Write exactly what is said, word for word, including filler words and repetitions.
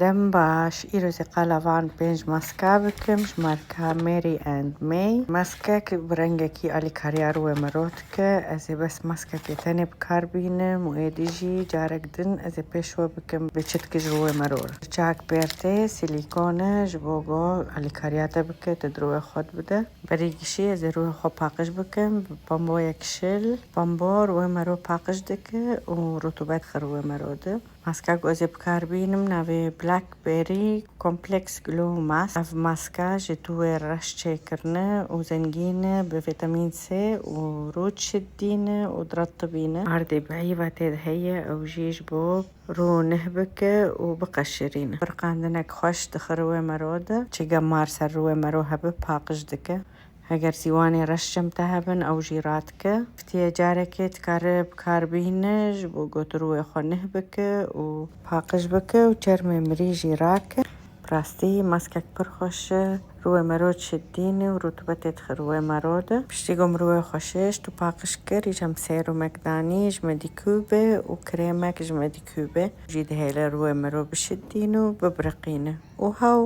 Dem baş, îro zê qala van pênc maska bikim ji marka Mary and May. Maskek bi rengekî alîkariya rûyê mero dike. Ez ê bes maskekê tenê bi kar bînim û êdî jî carek din ez ê pêş we bikim bi çi dike ji rûyê mero re. Çak pêrtê sîlîkon e, ji bo go alîkariya te bike, te di rûyê xwe de bide. Berî gişî ez ê rûyê xwe paqij bikim bi pamboyek şil. Pambo rûyê mero paqij dike û rutubet dixî rûyê mero de. Maska ku ez ê bi kar bînim navê Blackberry Complex Glow Mask. Ev maska ji tûyê reş çêkirine û zengîn e bi vîtamîn C û rû dişiddîne û diretibîne. Ardê bi heyva tê de heye, ew jî ji bo rû nih bike û biqeşirîne. Birqandinek xweş dixî rûyê mero de. Çi gemar ser rûyê mero hebe paqij dike. Heger sîwanê reş çem te hebin, ew jî radike. Heftiye carekê dikare bi kar bîne ji bo go tu rûyê xwe nih bike û paqij bike û çermê mirî jî rake. Bi rastî maskek pir xweş e. Rûyê mero dişiddîne û rutubetê dixî rûyê mero de. Piştî go min rûyê xwe şişt û paqij kir, îcar min sêrumek danî ji Medicube û krêmek ji Medicube. Jî dihêle rûyê mero bişiddîne û bibiriqîne. Û hew